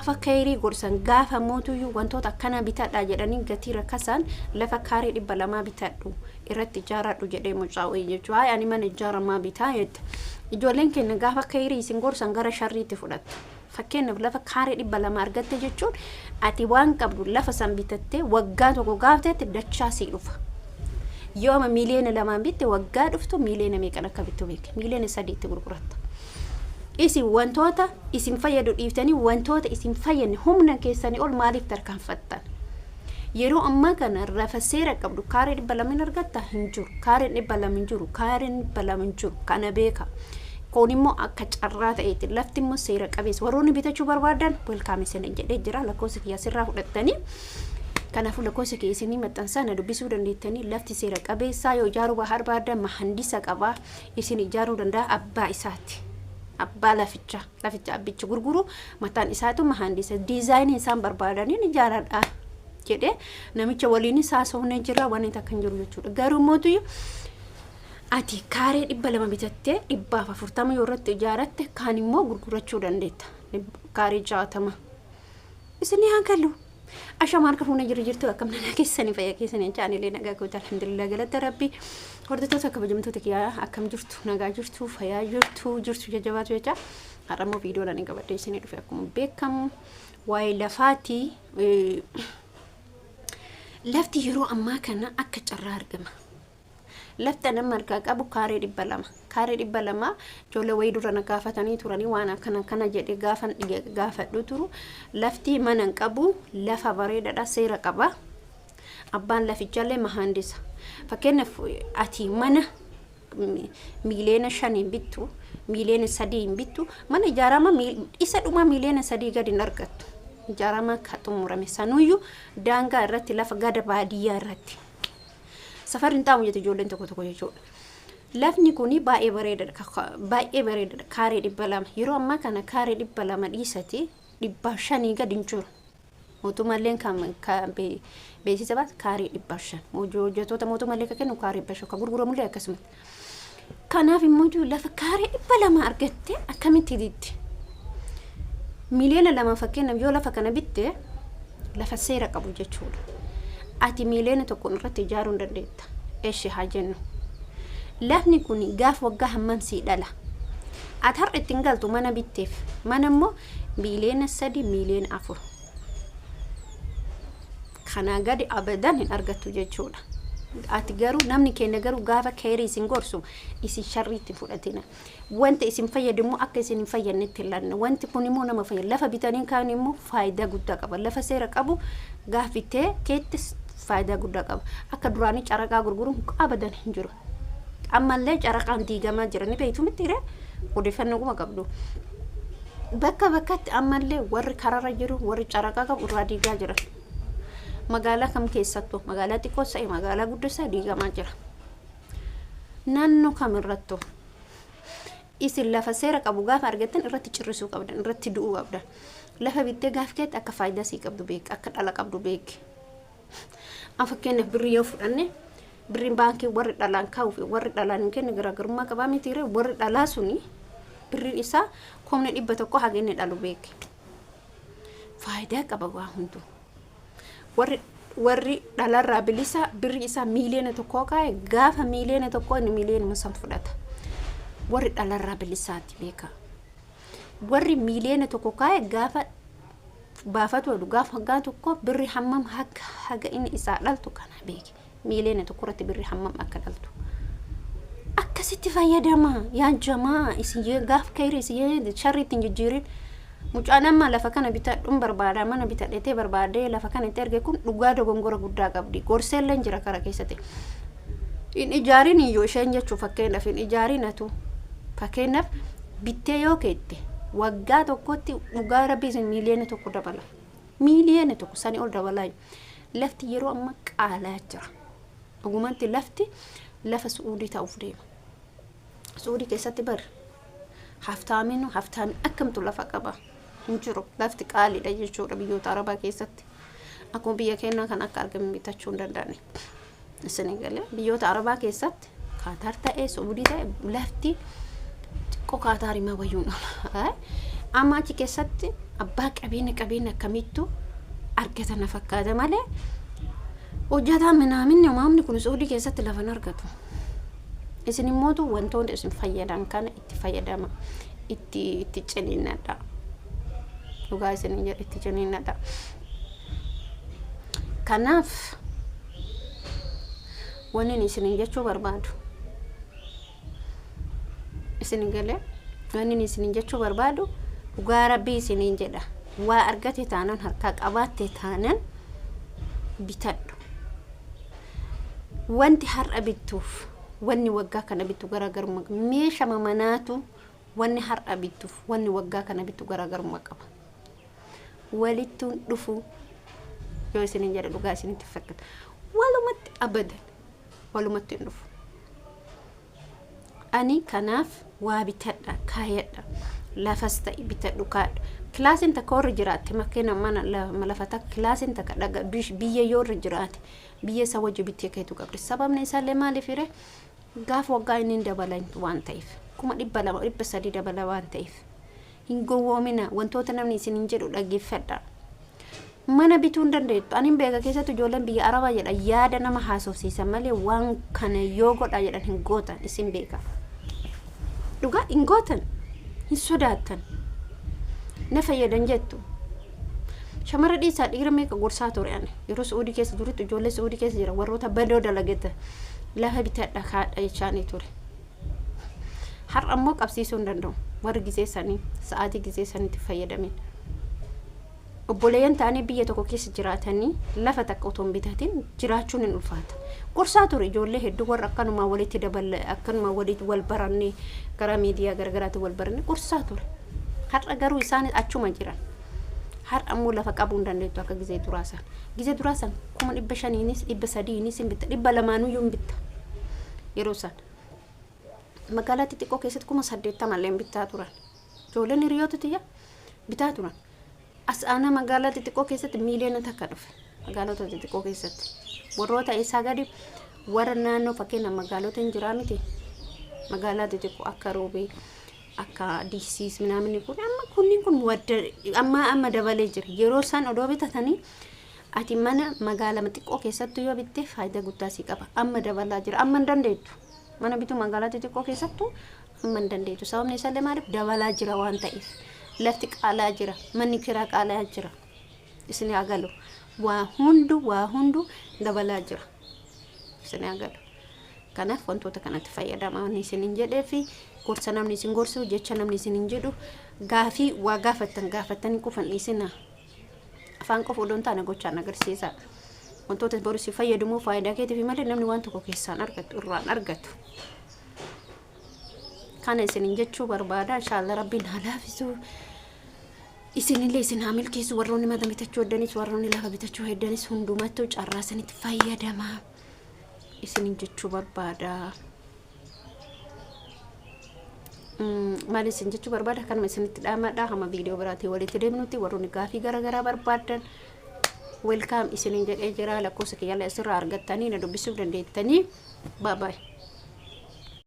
Gaafa kayrii gorsan, gaafa mootuyyuu wantoota akkanaa bitadhaa jedhanii gatii rakkasaan lafa kaaree 200 bitadhu, irratti ijaaradhu jedhee mucaa wayii jechuudha. Hayi, ani mana ijaaramaa bitaa jette. Ijoolleen keenya gaafa kayrii isin gorsan gara sharriitti fudhattu. Fakkeenyaaf, lafa kaaree 200 argatte jechuun ati waan qabdu lafa san bitattee waggaa tokko gaaftetti dachaa sii dhufa. Yoo ama miiliyoona 2n bitte, waggaa dhuftu miiliyoona meeqan akka bittu beeke. Miiliyoona 3tti gurguratta. Isin wantoota isin fayyadu dhiiftanii wantoota isin fayyadne humna keessanii ol maaliif tarkaanfattan? Yeroo ammaa kana lafa seera qabdu kaaree 200 hin argatta? Hin jiru. Kaareen 200 hin jiru. Kaareen 200 hin jiru. Kana beeka. Kun immoo akka carraa ta'eeti. Lafti immoo seera qabeessa. Warroonni bitachuu barbaadan, welcome isin jedhee jira. Lakkoofsa kiyya sirraa fudhattanii. Kanaafuu lakkoofsa kiyya isinii maxxansaa, na dubbisuu dandeettanii. Lafti seera qabeessaa, yoo ijaaruu barbaadan mahandisa qabaa. Isin ijaaruu danda'a, abbaa isaati. Abbaa lafichaa. Laficha abbichi gurguru mataan isaatu mahandisa. Diizaayinii isaan barbaadaniin ijaaradha jedhee namicha waliin haasofnee jira, wanni takka hin jiru jechuudha. Garuu mootuyyuu ati kaaree 200 bitattee 140 yoo irratti ijaaratte, kaan immoo gurgurachuu dandeetta. Kaaree 60. Isin haa galu. Ashama, harka fuunee jiru jirtu, akkam nagaa keessanii, fayyaa keessanii? Anillee nagaa goota, alhamdulillah, galata Rabbi. Hordoftoota kabajamtoota kiyyaa, akkam jirtu? Nagaa jirtu, fayyaa jirtu, jirtu jajjabaatu jecha. Har'a immoo viidiyoo ani qabadhee isinii dhufe akkuma beekamu waa'ee lafaati. Lafti yeroo ammaa kana akka carraa argama. Lafti nama harkaa qabu kaaree 200. Kaaree 200 ijoollee wayii dura na gaafatanii turanii, waan akkana akkana jedhe gaafan gaafadhu turu. Lafti mana hin qabu, lafa bareedaadha, seera qaba. Abbaan lafichallee mahandisa. Fakkeenyaaf, ati mana miiliyoona 5 hin bittu, miiliyoona 3 hin bittu, mana ijaarama isa dhuma miiliyoona 3 gadi hin argattu. Ijaarama akka xumurame sanuyyuu daangaa irratti, lafa gada baadiyyaa irratti. Safarri hin xaamu jette ijoolleen tokko tokko jechuudha. Lafni kuni baay'ee bareedaadha. Baay'ee bareedaadha. Kaaree 200. Yeroo ammaa kana kaaree 200 dhiisati 500 gadi hin jiru. Mootummaalleen kan beeksisa baas kaaree 500. Hojjettoota mootummaallee kan kennu kaaree 500, kan gurguramullee akkasumatti. Kanaaf immoo lafa kaaree 200 argattee akkamitti diddi? Miiliyoona 2 fakkeenyaaf yoo lafa kana bitte, lafa seera qabu jechuudha. Ati miiliyoona 1n irratti ijaaruu hin dandeetta. Eshi haa jennu. Lafni kun gaaf waggaa hammam sii dhala? Ati har'a ittiin galtu mana bitteef. Mana immoo miiliyoona 3, miiliyoona 4. Kanaa gadi abadan hin argattu jechuudha. Ati garuu, namni keenya garuu gaafa keerii isin gorsu isin sharriitti fudhatina. Wanta isin fayyadu immoo akka isin hin fayyadnetti hin laanne. Wanti kun immoo nama fayyada. Lafa bitanii kaan immoo faayidaa guddaa qaba. Lafa seera qabu gaaf bittee keettis faayidaa guddaa qaba. Akka duraanii caraqaa gurguruun abadan hin jiru. Ammallee caraqaan diigamaa jira, ni beektu miti ree? Odeeffannoo kuma qabdu. Bakka bakkatti ammallee warri kararra jiru, warri caraqaa qabu irraa diigaa jira. Magaalaa kam keessattuu, magaalaa xiqqoos ta'e magaalaa guddaas ta'e, diigamaa jira. Naannoo kamirrattuu isin lafa seera qabu gaafa argattan irratti cirrisuu qabdan, irratti du'uu qabdan. Lafa bittee gaaf keetti akka faayidaa sii qabdu beeki, akka dhala qabdu beeki. An fakkeenyaaf birrii yoo fudhanne, birriin baankii warri dhalaan kaa'uu fi warri dhalaan hin kenne garaagarummaa qabaa mitiire? Warri dhalaa suni birriin isaa 100,000 haga inni dhalu beeki. Faayidaa qaba waa hunduu. Warri dhalarraa bilisa birri isaa miiliyoona 1 kaa'e, gaafa miiliyoona 1 inni miiliyoona san fudhata. Warri dhalarraa bilisaati beeka. Warri miiliyoona 1 kaa'e gaafa baafatu oduu gaafa waggaa tokko birri hammam haga inni isaa dhaltu kana beeki. Miiliyoona 1 irratti birri hammam akka dhaltu. Akkasitti fayyadama yaa jamaa. Isin gaaf kayri isin sharriitti hin jijjiirin. Mucaan amma lafa kana bitadhuun barbaada, mana bitadhetee barbaadee lafa kana itti erge kun dhugaa dogongora guddaa qabdi. Gorseellee jira kara keessatti. Hin ijaarin iyyuu isheen jechuu, fakkeenyaaf hin ijaarin atu. Fakkeenyaaf bittee yoo keette waggaa tokkotti, dhugaa Rabbii isin, miiliyoona 1 dabala. Miiliyoona 1 sanii ol dabalaa. Lafti yeroo amma qaalaa jira. Dhugumatti lafti lafa Su'uudii ta'uuf deema. Su'uudii keessatti bar haftaamiin haftaamii akkamtu lafa qaba hin jiru. Lafti qaaliidha jechuudha biyyoota Arabaa keessatti. Akkuma biyya keenyaa kan akka argame bitachuu hin danda'ani. Isin galee, biyyoota Arabaa keessatti Kaataar ta'ee Su'uudii ta'e, lafti xiqqoo Kaataar himaa wayyuun oola. Amma achi keessatti Abbaa qabeenya qabeenya akkamittu argata na fakkaata malee hojjataa minaaminni uumamni kun Suudii keessatti lafa hin argatu. Isin immootu wantoota isin fayyadan kana itti fayyadama, itti ciniinnadha. Dhugaa isin jedha, itti ciniinnadha. Kanaaf wanni isin jechuu barbaadu, isin galee, wanni isin jechuu barbaadu, dhugaa Rabbii isiniin jedha, waa argate taanan, harkaa qabaatte taanan bitadhu. Wanti har'a bittuuf wanni waggaa kana bittu garaagarummaa qaba. Meeshama manaatu wanni har'a bittuuf wanni waggaa kana bittu garaagarummaa qaba. Walittuun dhufu yoo isiniin jedhe dhugaa isinitti fakkaata. Walumatti abadan walumatti hin dhufu. Ani kanaaf waa bitadha, kaayadha. Lafas ta'e bitadhu, kaadhu. Kilaasiin takka warri jiraatte makkeena mana lafa takka, kilaasiin takka dhaga biyya yoo irra jiraate biyya isa wajji bittee keetu qabdi. Sababni isaallee maaliif hire gaafa waggaa inni hin dabalan waan ta'eef, 200,000, 300 dabala waan ta'eef. Hin gowwoomina, wantoota namni isin hin jedhu dhaggeeffadha. Mana bituu hin dandeettu. Ani hin beeka, keessattuu ijoolleen biyya Arabaa jedha yaada nama haasofsiisan malee waan kana yoo godhaa jedhan hin gootan, isin beeka. Dhugaa hin gootan, hin sodaattan. Na fayyadan jettu. Shamara dhiisaa, dhiira meeqa gorsaa ture ani. Yeroo Su'uudii keessa jirutti ijoollee Su'uudii keessa jira warroota badoo dalagata lafa bitadha, kaadha jechaanii ture. Har'a immoo qabsiisuu hin danda'u. Warri gizee sanii sa'aatii gizee saniitti fayyadamin. Obboleeyyan ta'anii biyya tokko keessa jiraatanii lafa takka otoo hin bitatin jiraachuun hin ulfaata. Gorsaa ture ijoollee hedduu warra akkanumaa walitti daballe, akkanumaa walitti wal baranne, karaa miidiyaa garagaraatti wal baranne gorsaa ture. Har'a garuu isaan achuma jiran. Har'a immoo lafa qabuu hin dandeettu akka gizee duraa san. Gizee duraa san 500,000nis, 300nis hin bitta, 200 iyyuu hin bitta. Yeroo san magaalaa xixiqqoo keessatti 80,000 illee bittaa turan. Ijoolleen hiriyoota tiyya bitaa turan. As aanaa magaalaa xixiqqoo keessatti 1 miiliyoona dhufe. Magaalota xixiqqoo keessatti. Warroota isaa gadi warra naannoo fakkeenya magaalota hin jiraa miti. Magaalaa xixiqqoo akka Roobee, akka Diisiis minaaminni kun amma kunniin kun wadda amma amma dabalee jira. Yeroo isaan odoo bitatanii ati mana magaalaa xiqqoo keessattuu yoo bitte faayidaa guddaa sii qaba. Amma dabalaa jira. Amma hin dandeettu. Mana bituu magaalaa xixiqqoo keessattuu amma hin dandeettu. Sababni isaallee maaliif dabalaa jira waan ta'eef. Lafti qaalaa jira. Manni kiraa qaalaa jira. Isin haa galu. Waa hundu, waa hundu dabalaa jira. Isin haa galu. Kanaaf wantoota kanatti fayyadamaa wanni isin hin jedhee fi gorsa namni isin gorsu, jecha namni isin hin jedhu, gaafii waa gaafattan gaafattanii qofan dhiisinaa. Afaan qofa odoo hin taane gochaan agarsiisa. Wantoota boru si fayyadu immoo faayidaa keetiif malee namni waan tokko keessaan argatu irraan argatu. Kana isinin jechuu barbaada. Inshallah Rabbiin haa laafisu. Isinillee isin haa milkeessu. Warroonni mana bitachuu heddanis, warroonni lafa bitachuu heddanis, hundumattuu carraa sanitti fayyadamaa. Isinin jechuu barbaada. Maal isin jechuu barbaada, kanuma isinitti dhaamadha. Hamma viidiyoo biraatiin walitti deemnutti warroonni gaafii garaagaraa barbaaddan welcome isinin jedhee jira. Lakkoofsa kiyyaallee asirraa argattanii na dubbisuu dandeettanii. Bye bye.